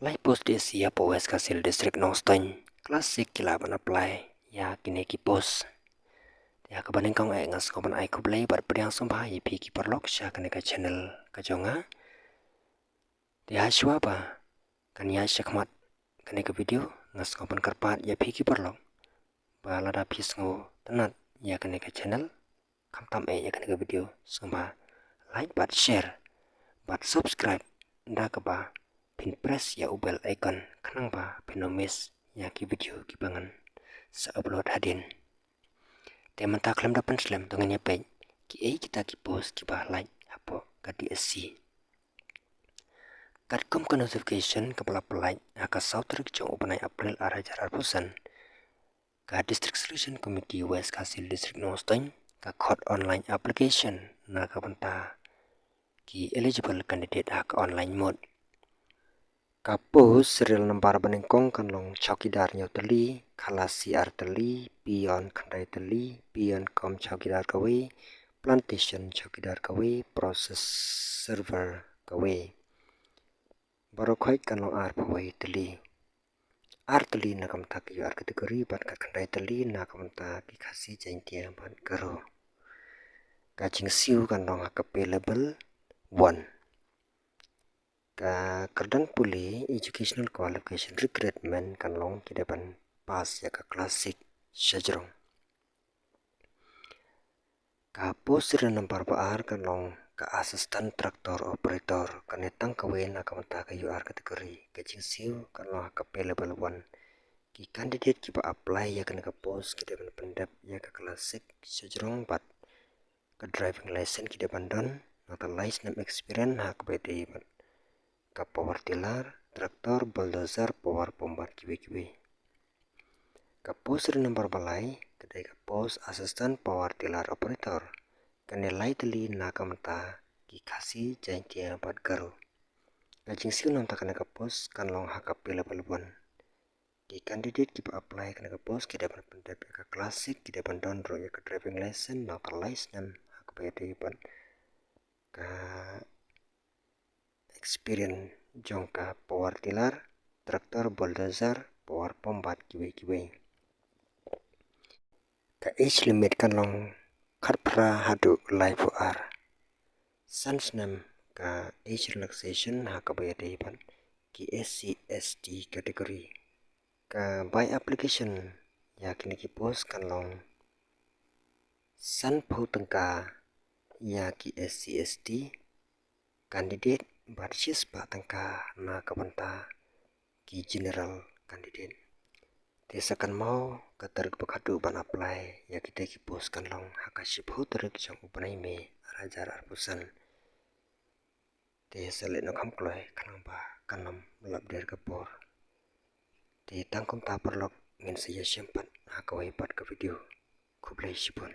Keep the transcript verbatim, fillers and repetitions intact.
Lai post D S C hapoh West Khasi Hills District Nongstoiñ, Class six ki lah ban apply ïa kine ki post. Te ha kaba nyngkong eh nga sngewbha ban ai khublei bad pdiang sngewbha ïa phi ki paralok sha kane ka channel ka jong nga. Te ha shuwa ba kan ïaid shakhmat kane ka video, nga sngewbha ban kyrpad ïa phi ki paralok ba lada phi sngewtynnat ïa kane ka channel, khamtam eh ïa kane ka video, sngewbha like bad share bad subscribe da kaba phin press ïa u bell icon khnang ba phin ym miss ïa ki video kiba ngan sa upload hadien. Te mynta khlem da pynslem to ngin ïa peit kiei kita ki post kiba lait hapoh ka D S C. Katkum ka notification kaba la pynlait ha ka saw tarik jong u bnai April ar hajar arphew san, ka District Selection Committee West Khasi Hills District Nongstoiñ ka khot online application na ka bynta ki eligible candidate ha ka online mode. Ka post serial number ba nyngkong kan long chowkidar hynñiew tylli, khalasi ar tylli, peon khyndai tylli, peon cum chowkidar kawei, plantation chowkidar kawei, process server kawei. Baroh khoit kan long arphew wei tylli. Ar tylli na ka bynta ka U R category bad ka khyndai tylli na ka bynta ki Khasi, Jaiñtia bad Garo. Ka jingsiew kan long ha ka pay level one. Ka kyrdan pule, educational qualification requirement kan long ki dei ban pass ïa ka class six shajrong. Ka post serial number ba ar kan long ka assistant tractor operator, kane tang kawei na ka bynta ka U R category. Ka jingsiew kan long ha ka pay level one. Ki candidate kiba apply ïa kane ka post ki dei ban pyndep ïa ka class six shajrong bad ka driving license ki dei ban don, nangta lai snem experience ha kaba ïadei bad ka power tiller, tractor, bulldozer, power pump bad kiwei kiwei. Ka post serial number ba lai ka dei ka post assistant power tiller operator, kane lai tylli na ka bynta ki Khasi, Jaiñtia bad Garo. Ka jingsiew na ka bynta kane ka post kan long ha ka pay level one. Ki candidate kiba apply kane ka post ki dei ban pyndep ïa ka class six, ki dei ban don ruh ïa ka driving license, nangta lai snem ha kaba ïadei bad ka experience jong ka power tiller, tractor, bulldozer, power pump bad kiwei kiwei. Ka age limit kan long khatphra haduh laiphew ar. San snem ka age relaxation ha kaba ïadei bad ki S C S T category. Ka bai application ïa kine ki post kan long sanphew tyngka ïa ki S C S T candidate bad shispah tyngka na ka bynta ki general candidate. Te sa kynmaw ka tarik ba khatduh ban apply ïa kita ki post kan long ha ka shiphew tarik jong u bnai May ar hajar arphew san. Te sa leit noh kham kloi khnang ba kan ym lap der ka por. Te tang kumta paralok, ngin sa ïashem pat ha kawei pat ka video. Khublei shibun.